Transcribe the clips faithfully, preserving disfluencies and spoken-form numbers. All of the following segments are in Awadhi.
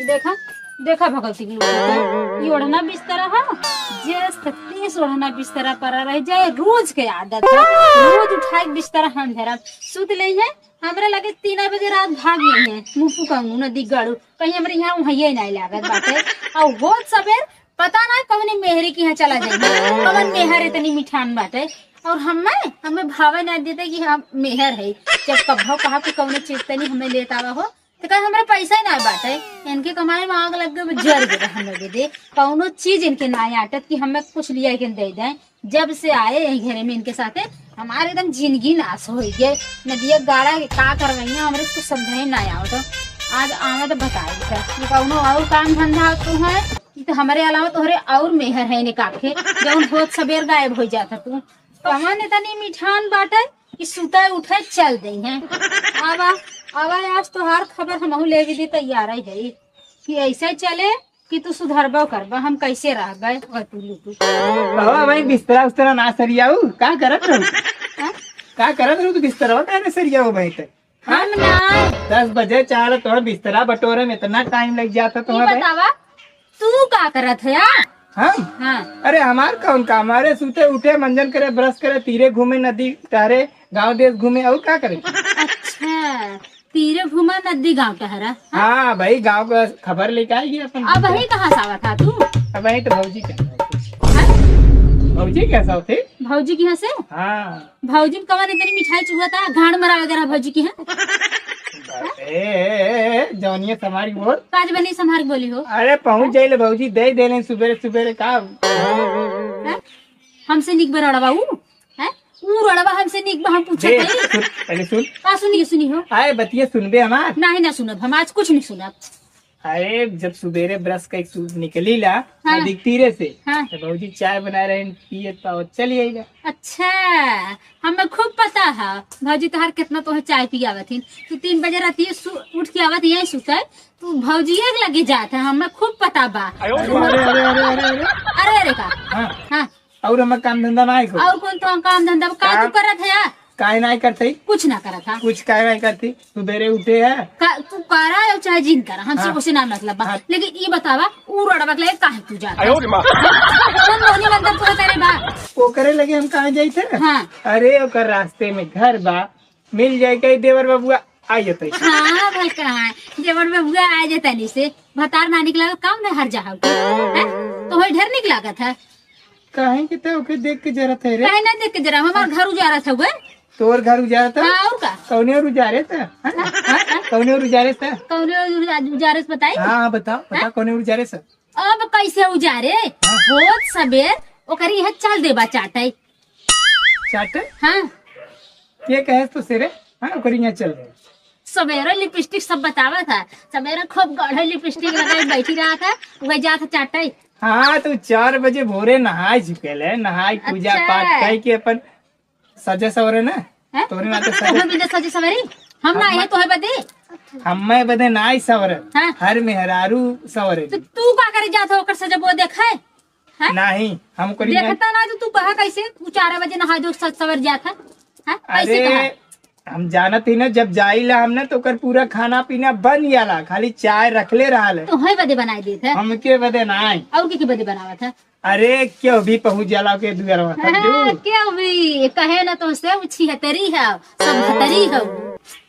देखा, देखा भगवती की ओढ़ना, ये ओढ़ना बिस्तरा है, जस तक तीस ओढ़ना बिस्तरा पर रह जाए, रोज के आदत है, रोज उठाए बिस्तरा हम धरब, सुत ले है, हमरा लगे तीन बजे रात भाग गई है, मुफु का मुंह नदी गाड़ू, कहीं हमरे यहाँ उहैया ही नहीं लागत बाटे। और होत सबेर पता ना कौने मेहरी के यहाँ चला जाए, कौन मेहर इतनी मिठान बाटे। और हमें, हमें भावे ना देते कि हम मेहर है। जब कभो कहा कि कौनो चीज तनी हमें लेत आवा हो, तो कहे, "हमरे पैसा ही ना बाटे।" इनके कमाई में आग लग गई, जर गए हम लोग दे। कौनो चीज इनके ना आटत कि हमें कुछ लिया के दे दें। जब से आए यही घरे में इनके साथे, हमारे एकदम जिंदगी नाश हो गए। नदिया गाड़ा के का करवाइया, हमरे कुछ समझे ना आवत। आज आवे तो बताई था, ये कौनो और काम धंधा तो है, ये तो हमारे अलावा तोहरे और मेहर है इन्हें काफे, जौन होत सबेर गायब हो जाता तू। कवन इतनी मिठान बाटे कि सुते उठे चल दे हैं। आवा, आवा, आज तोहार खबर हमहू लेवे दी तैयार है कि ऐसे चले कि तू सुधरबो करबा, हम कैसे रहबे? और तू लुटू। बाबा, भाई बिस्तरा उस्तरा ना सरियाऊ, का करत रहू? हाँ? का करत रहू तू बिस्तरा का ना सरियाऊ भाई ते? हम ना। दस बजे चाल तोहर बिस्तरा बटोरे में इतना टाइम लग जाता ये तोहर भाई? बतावा, तू का करत है, आ? हम? हाँ। अरे हमार कौन काम? अरे सुते उठे, मंजन करे, ब्रश करे, तीरे घूमे, नदी टहरे, गाँव देश घूमे, और का करे? अच्छा, तीरे घूमा, नदी गाँव टहरा, हाँ? हाँ भाई, गाँव का खबर लेके आई अपन। अब वही कहाँ से आवा था तू? अब वही तो भौजी के। हाँ? भौजी कैसा होते? भौजी के यहाँ से? हाँ। भौजी में कवन इतनी मिठाई चुहा था, घाण मरा वगैरह भौजी के यहाँ? ए, ए, ए, जौनिया संभारी बोल। काज बनी संभारी बोली हो। अरे पहुँच जाइले भौजी, दे देले सुबेरे सुबेरे का। हैं? हमसे निक बा रड़वा ऊ? हैं? ऊ रड़वा हमसे निक बा, हम पूछत दे, हई। सुन, पहले सुन। का सुनी, सुनी हो? आए बतिया सुनबे हमार। नहीं ना सुनब, हम आज कुछ नहीं सुनब। अरे जब सुबेरे ब्रश कइके सु-, निकली ला हाँ। नदी तीरे से, हाँ। तो भौजी चाय बना रहे हैं, पियत पावत चली आइला। अच्छा, हमें खूब पता है भौजी तोहार कितना तोहे चाय पियावत हिन। तू तीन बजे राती सु-, उठ के आवत यहीं सुतल, तू भौजिए के लगे जात है, हमें खूब पता बा। अरे, अरे, अरे, अरे, अरे, अरे। अरे, अरे का? हाँ। हाँ। और हमें काम धंधा ना है कोई? और कौन तो काम धंधा? का तू काम? करत है यार? काहे ना करत है? कुछ ना करत है। कुछ काहे ना करती? सुबेरे उठे है। का, तू करा या चाहे जिन करा, हमसे हाँ। उसे ना मतलब बा। हाँ। लेकिन ई बतावा, ऊ रोडवा के लगे काहे तू जात है? आयो रे माँ। कौन मोहनी मंदिर तू करे बा? ओकरे लगे हम कहाँ जाइत है? हाँ। अरे ओकर रास्ते में घर बा, मिल जाए कहीं देवर बबुआ आ जतई। हाँ, भल कहाँ है? देवर बबुआ आ जतनी से भतार ना निकला काम में हर जाहु के। हैं? तो होई ढेर निक लागत है। काहे के तो ओके देख के जरत है रे। काहे ना देख के जरा, हमार घर उजारत हउए। तोर घर उजारत है? हाँ, और का? कौने और उजारे था? हैं? हैं? कौने और उजारे था? कौने और उजा-, उजारे से बताई? हाँ, हाँ, बताओ, बताओ हैं? कौने और उजारे से? अब कैसे उजारे? हाँ। होत सबेर ओकरी यहाँ चल देबा चाटे। चाटे? हाँ। के कहे तो से रे? हाँ, ओकरी यहाँ चल रहे। सबेरे लिपस्टिक सब बतावा था, सबेरे खूब गढ़े लिपस्टिक लगाई बैठी रहा था, वह जात चाटे। हाँ, तो चार बजे भोरे नहाए चुके ले, नहाए पूजा अच्छा। पाठ कई के अपन सजे सवरे ना। हैं? तोरे नाते सजे। तोहे बिना सजे सवरी? हम ना हम आए तोहे बदे। हम्मे बदे ना आई सवरे। हाँ। हर मेहरारू सवरे। तो तू का करे जात हो ओकर सजे वो देखे? हैं? नहीं, हम ओकरी देखता ना तो तू कहा कैसे? तू चार बजे नहा जो सज सवर जात है। हैं? कैसे अरे, कहा? हम जानत ही ना, जब जाइला हम ना तो ओकर पूरा खाना पीना बन जाला, खाली चाय रखले रहल है। तोहे बदे बनाई देत है। हमके बदे ना आई। और के, के बदे बनावत है? अरे, क्यों भी पहुँच जाला के दुआरवा तक हाँ, जो। क्यों भी कहे ना तो से उछी हतरी है, सब हतरी है,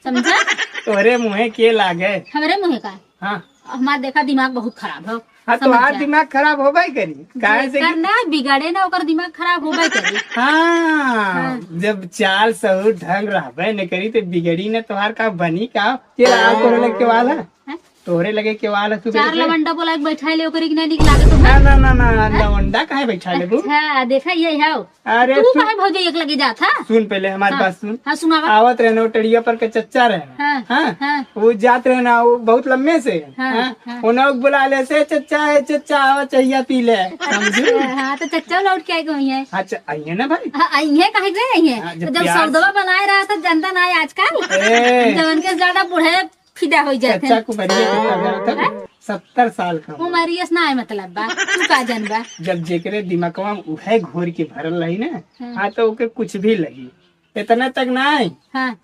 समझा? तोहरे मुँहे के लागे? हमरे मुँहे का? हाँ। हमार देखा दिमाग बहुत खराब हो। हाँ, समझ तोहार जा। दिमाग खराब होबे करी। काहे से जेकर कि ना बिगड़े ना, ओकर दिमाग खराब होबे करी। हाँ, हाँ। जब चाल सहूर ढंग रहबे न करी, तो बिगड़ी ना तोहार का बनी का? के लाल तोरे लगे के वाला? हैं? तोहरे लगे के वाला तू चार बैठे? लवंडा बोला के बैठा ले, ओकरे के ना निक लागत हो? ना, ना, ना, ना, हैं? लवंडा काहे बैठा लेबू? अच्छा, देखा ये है। अरे तू तू काहे भौजी एक लगे जात हा? सुन पहले हमार हाँ, बात सुन। हाँ, सुनावा। आवत रहे ना, वो टड़िया पर के चच्चा रहे ना। हाँ, हाँ? हाँ। वो जात रहे ना, वो बहुत लम्बे से। हाँ, हाँ? हाँ। उन्हें बुला ले से, "चच्चा है, चच्चा, आवा, चहिया पी ले।" समझू? अच्छा, हाँ, तो चच्चा लौट के आए गए हैं। अच्छा, आइए ना भाई। हाँ, आइए, काहे गए हैं? हाँ, जब तो जब प्यार सौदवा बनाए रहा था, जनता ना है आजकल। ए। जब उनके ज्यादा बूढ़े फिदा हो जात चच्चा है। को बढ़िया कितना करत है? हैं? सत्तर साल का। उमरियस ना है मतलब बा, तू का जानबा? जब जेकरे दिमागवा में उहे घोर के भरल रही ना, हाँ। हाँ, तो ओके कुछ भी लगी। इतने तक ना आई। हाँ।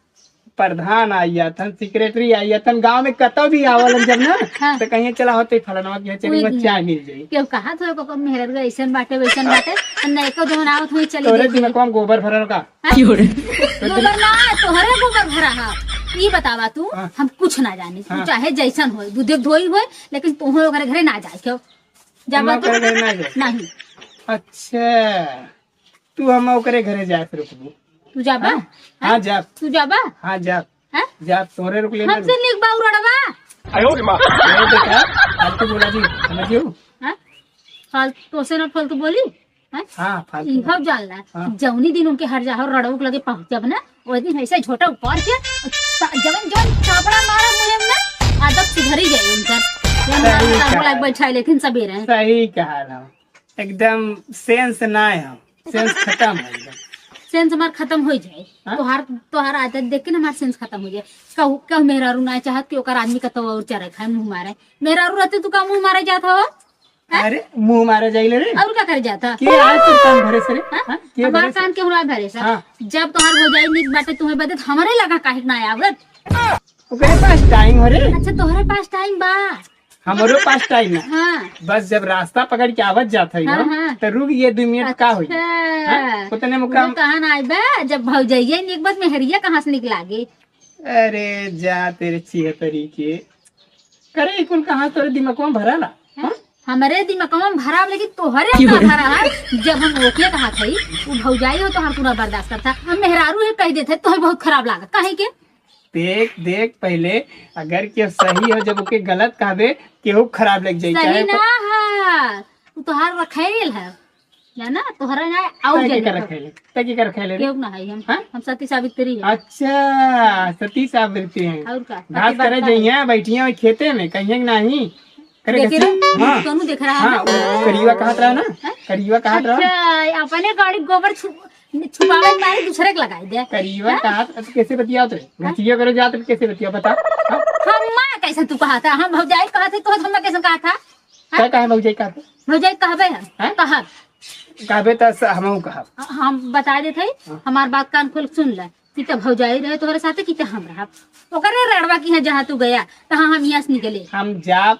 प्रधान आइया थन, सेक्रेटरी आइया थन, गाँव में कतौ भी आवलन जब ना, हाँ। तो कहिए चला होते फलाना के यहाँ चली, वही वहाँ दिन। चाय मिल जाई। केहू कहा तो को मेहररुआ ऐसन बाटे, वैसन बाटे, तो नहीं को जौन आवत हुई चली तोरे गई। दिमाग में गोबर भरल का? हाँ? गोबर ना, तोहरे गोबर भरा है। ई बतावा तू, हाँ। हम कुछ ना जानी। तू हाँ। चाहे जैसन होए, दूधे धोई होए, लेकिन तोहरे ओकरे घरे ना जाए क्यों? जाबा हम तू? ओकरे घरे ना जाए। नहीं। अच्छा, तू हम ओकरे घरे जाए से रुकबू। तू जाबा? हाँ? हाँ, हाँ? जाब। तू जाबा? हाँ, जाब। हाँ? जाब, तोरे रुक लेना हमसे रुक। नीक बाऊ रड़वा। आयो रे माँ। ए बेटा, फालतू बोला जी, समझियो? हाँ? फाल-, तोसे ना फालतू बोली? हाँ? हाँ, फालतू ई ना। हम जानला। हाँ। जौनी दिन उनके हर जाहो रड़ऊ के लगे पहुँचब ना, ओई दिन ऐसे झोटा उपाड़ के, सा-, जवन जवन चापड़ा मारा मुँह में, आदत सुधरी जाए उनकर। ये सही हमारा कहा। लाग बैठा है, लेकिन सबेरे। सही कहा ना। एकदम सेंस ना है हम। सेंस खत्म है एकदम। सेंस हमार खत्म हो जाए। हाँ? तोहार, तोहार आदत देख के ना हमार सेंस खत्म हो जाए। कहू, कहू मेहरारू ना चाहत कि ओकर आदमी कतौ और चरे खाए, मुँह मारे। मेहरारू रहते तू का मुँह मारे जात हो? हैं? अरे, मुँह मारे जाइले रे। और का करे जाता? के आए तू कान भरे से रे? हाँ? हाँ? के हमार भरे से? कान के हुआ भरे से? हाँ। जब तोहार भौजाई निक बाटे तुम्हें बदे, तो हमरे लगा काहे के ना आवत? ओकरे पास टाइम हो रे। अच्छा, तोहरे पास टाइम बा? हमरो पास टाइम ना। हाँ। बस जब रास्ता पकड़ के आवत जात है हाँ, ना, हाँ। तो रुक ये दो मिनट का होई? अच्छा। हाँ? उतने में मुझे काम। कहाँ ना आइबा, जब भौजाइये निक बस मेहरिया कहाँ से निक लागे? अरे जा तेरे छिहत्तरी के। करे ई कुल कहाँ तोरे दिमागवा में भराला? हैं? हाँ? हमरे दिमागवा में भरा, लेकिन तोहरे का भरा है? जब हम ओके कहा थई, उ भौजाई हो तो हम पूरा बर्दाश्त करता। हम मेहरारू ही कह देते, तोहे बहुत खराब लागा। काहे के? देख, देख, पहले अगर केहू सही हो, जब ओके गलत कहबे, केहू खराब लग जाई, सही चाहे ना तो है, उ तोहार रखेल है, जाना, तोहरा ना आउर तै के जाने कर को। रखेले? तै के कर रखेले रे? केहू ना है हम, हाँ? हम सती सावित्री है। अच्छा, सती सावित्री हैं। और का? घास पति करे बरता है। जइया, बैठिया हुई खेते में, कहिए कि नाही? करे देखी घसिया? रे, हाँ। दोनों देख रहा है हाँ, ना? वो करियवा कहत रहा ना? हाँ? करियवा कहत रहा? अच्छा, अपने गाड़ी गोबर छु-, छुपावे के मारे दूसरे के लगाई दे। करियवा हाँ? कहत, अब कैसे बतियावत रे? हाँ? घसिया करे जात रे, कैसे बतिया बता? हाँ? हम माँ कैसे तू कहत है? हम भौजाई कहत है, तो हम कैसे कहत है? हाँ? का कहे भौजाई कहत है? भौजाई कहबे हम, हाँ? कहब। कहबे त स-, हमहू कहब। हम बता देत हई, हाँ। हमार बात कान खोल के सुन ले। कि त भौजाई रहे तोहरे साथे, कि त हम रहब। ओकरे रड़वा की है, जहाँ तू गया, तहाँ हम यहाँ से निकले। हम जाब,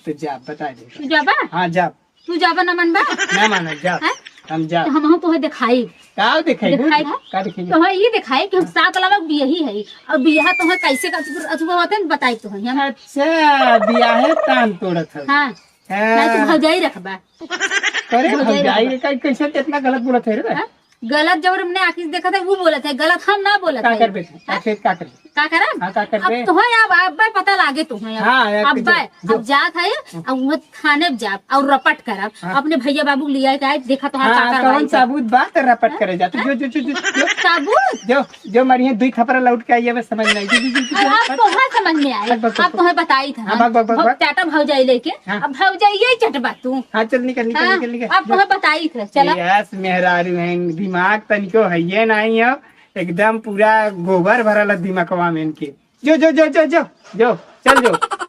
तो जाब, बता दे। तू जाबा? हाँ, जाब। तू जाबा, ना मनबा? ना मानब, जाब। हैं? हम जाब। तो हमहू तोहे देखाई। का देखाई? देखाई। का देखाई? तोहे ये देखाई कि हम सात लाख बियही है। और बियाह तोहे कैसे का अथुआ होते हैं, बताई तोहे हम। अच्छा, बियाहे तान तोड़त हौ। हाँ। हाँ। नहीं तो भौजाई रखबा। अरे भौजाई भौजाई रखबा। रे, का-, कैसे इतना गलत बोलत है रे? हाँ? गलत जब हमने आँखी से देखा था, वो बोलत है, गलत हम ना बोलत का है। करबे? हाँ? आखिर का करबे? का करब? हाँ, का करबे? अब तोहे अब, अब पता लागे तोहे अब। हाँ, यार, अब जो, जो। अब जात है, हाँ। अब वो थाने जाब और रपट करब। हाँ। अपने भैया बाबू लिया के आए, देखा तोहार हाँ, का करवाई कौन सब। साबुत बा त रपट हाँ? करे जात। हाँ? जो, जो, जो, जो, जो। साबुत? जो, जो मारिए दुई थपरा लौट के आई, अब समझ में आई। जो, जो, जो, जो, जो, अब बस। तोहे समझ में आई। बस, बस, अब बस। तोहे बताई था हाँ, हम। बस, बस, बस, बहुत बस। टाटा भौजाई लेके। हाँ। अब भौजाइये चटबा तू। हाँ, चल निकल, निकल, हाँ, निकल, निकल। अब जो। तोहे बताई था, चला। यस, मेहरारू हैं, दिमाग तनिको है ये नहीं हो, एकदम पूरा गोबर भरल है दिमागवा में इनके। जो, जो, जो, जो, जो, जो, चल जो।